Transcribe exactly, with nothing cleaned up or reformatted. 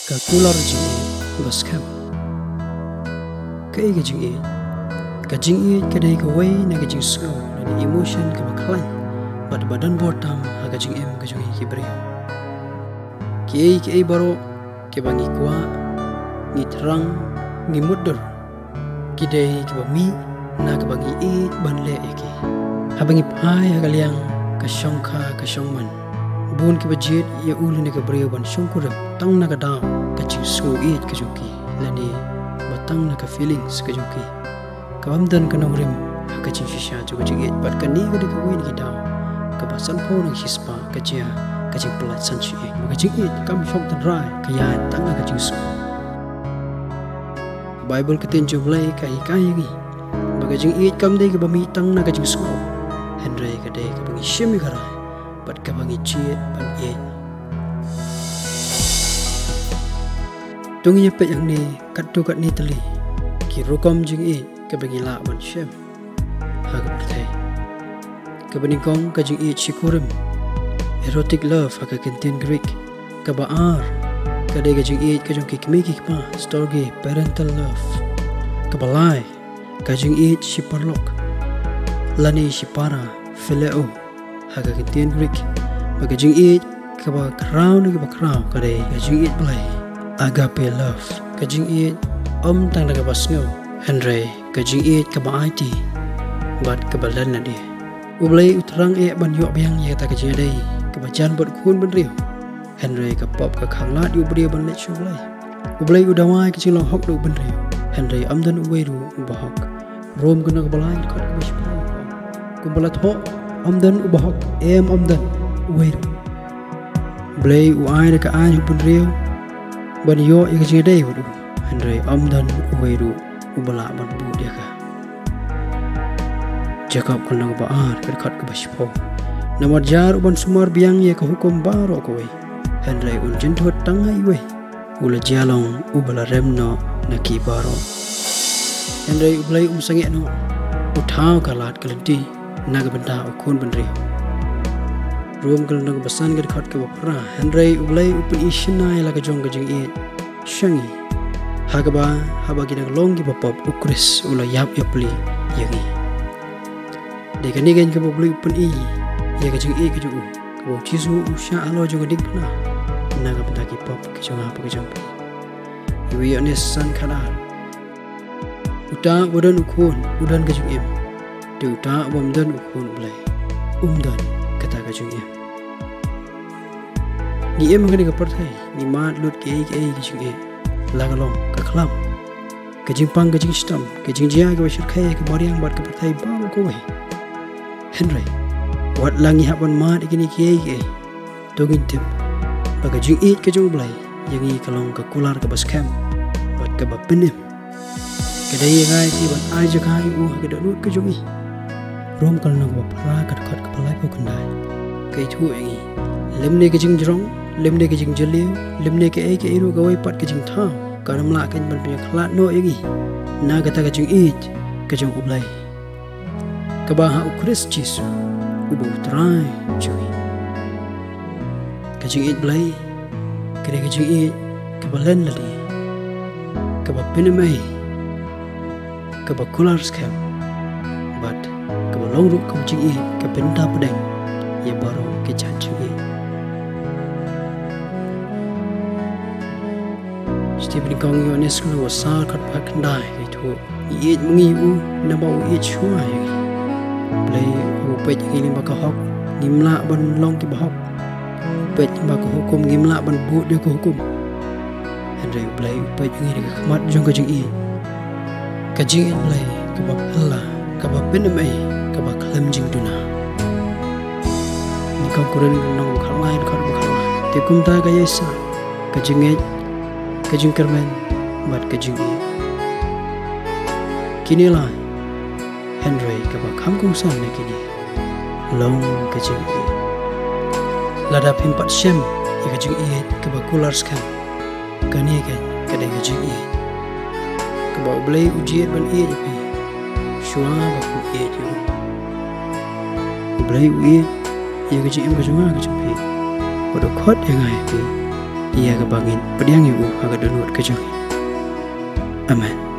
Ka kular jingïeit ba skhem. Kaei ka jingïeit? Ka jingïeit ka dei kawei na ka jingsngew, na ka emotion kaba khlaiñ bad ba don bor tam ha ka jingim ka jong ngi ki briew. Kiei kiei baroh kiba ngi kwah, ngi thrang, ngi mutdur, ki dei kiba mih na kaba ngi ïeit ban leh ïa ki. Haba ngi phai ha ka liang ka shongkha ka shongman, bun kiba jied ïa u lane ka briew ban shongkurim tang na ka daw ka jingsngew ïeit ka jong ki, lane ba tang na ka feelings ka jong ki. Ka bym don ka nongrim ha ka jingshisha jong ka jingïeit, bad kane ka dei kawei na ki daw kaba sanphew na ka shispah ka jia ka jingpynlait san shyieng. Ka jingïeit kam shong tynrai, ka ïaid tang ha ka jingsngew. Baibl, ka ktien jong U Blei, ka hikai ïa ngi ba ka jingïeit kam dei kaba mih tang na ka jingsngew, hynrei ka dei kaba ngi shim ïa ka rai bad kaba ngi jied ban ïeit. To ngin ïa peit hangne katto katne tylli ki rukom jingïeit kaba ngi lah ban shem ha ka pyrthei. Kaba nyngkong, ka jingïeit shikurim, erotic love ha ka ktien Greek. Kaba ar, ka dei ka jingïeit ka jong ki kmie ki kpa, storge, parental love. Kaba lai, ka jingïeit shiparalok lane shipara, phileo ha ka ktien Greek. Bad ka jingïeit kaba khraw na kiba khraw ka dei ka jingïeit Blei, agape love. Ka jingïeit ym tang da kaba sngew, hynrei ka jingïeit kaba aiti bad kaba len lade. U Blei u thrang eh ban ïoh biang ïa kata ka jingïadei kaba jan bad u khun bynriew, hynrei ka pop ka khanglad ïa u briew ban leit sha U Blei. U Blei u dawa ïa ka jinglong hok da u bynriew, hynrei ym don uwei ruh uba hok. Rom ka lynnong kaba lai, dkhot kaba shiphew. Kumba la thoh, ym don uba hok, em, ym don uwei ruh. U Blei u ai da ka aiñ ha u bynriew ban ïoh ïa ka jingïadei bad u, hynrei ym don uwei ruh uba lah ban bud ïa ka. Jakob ka lynnong ba ar, ka dkhot kaba shiphew. Namar jar u ban sumar biang ïa ka hukum baroh kawei, hynrei un jynthut tang ha iwei, u la jia long uba la rem noh na ki baroh. Hynrei U Blei um sangeh noh, u thaw ka lad ka lynti na ka bynta u khun bynriew. Rom ka lynnong ba san, ka dkhot kaba phra. Hynrei U Blei u pyni shynna ïa la ka jong ka jingïeit sha ngi, ha kaba haba ngi dang long kiba pop, u Khrist u la ïap ïapli ïa ngi. Dei kane keiñ kaba U Blei u pyni ïa ka jingïeit ka jong u, kaba u Jisu u shah halor jong ka diengphna na ka bynta ki pop ki jong nga bad ki jong phi. Iwei Ïoannis san, dkhot ar. Uta uba don u Khun u don ka jingim, te uta uba ym don u Khun U Blei um don kata ka jingim. Ngi im ha kane ka pyrthei, ngi mad lut kiei kiei ki jingeh, la ka long ka khlam, ka jingpang ka jingshitom, ka jingjia kaba shyrkhei ha ka mariang bad ka pyrthei baroh kawei. Hynrei wat la ngi hap ban mad ïa kine kiei kiei, to ngin tip ba ka jingïeit ka jong U Blei ïa ngi ka long ka kular kaba skhem bad kaba pynim. Ka dei ïa ngi ban ai jaka ïa u ha ka dohnud ka jong ngi. Rom ka lynnong ba phra, ka dkhot kaba laiphew khyndai ka ïathuh ïa ngi, lymne ka jingjrong, lymne ka jingjylliew, lymne kaei kaei ruh kawei pat ka jingthaw, kan ym lah keiñ ban pynïakhlad noh ïa ngi na kata ka jingïeit ka jong U Blei, kaba ha u Khrist Jisu uba U Trai jong ngi. Ka jingïeit Blei ka dei ka jingïeit kaba len lade, kaba pynim ei, kaba kular skhem, bad kaba long ruh ka jingïeit ka bynta pdeng ïa baroh ki jait jingïeit. Shiteng, Ïoannis ka lynnong ba saw, dkhot ba khyndai ka ïathuh, ngi ïeit ma ngi ïa u namar u ïeit shuwa ïa ngi. Blei u peit ïa ngi lyngba ka hok, ngim lah ban long kiba hok. U peit lyngba ka hukum, ngim lah ban bud ïa ka hukum. Hynrei U Blei u peit ïa ngi da ka khmat jong ka jingïeit. Ka jingïeit Blei kaba phylla, kaba pynim ei, kaba khlem jingduna. Nyngkong Korinth ka lynnong ba khatlai, dkhot ba khatlai. Te kumta ka ïaisah ka jingngeit, ka jingkyrmen bad ka jingïeit. Kine lai, hynrei kaba kham kongsan na kine long ka jingïeit. Lada phim pat shem ïa ka jingïeit kaba kular skhem, kane ka, ka dei ka jingïeit kaba U Blei u jied ban ïeit ïa phi shuwa ba phi ïeit ïa u. U Blei u ïeit ïa ka jingim ka jong nga ka jong phi, bad u khot ïa nga ïa phi ïa kaba ngin pdiang ïa u ha ka dohnud ka jong ngi. Amen.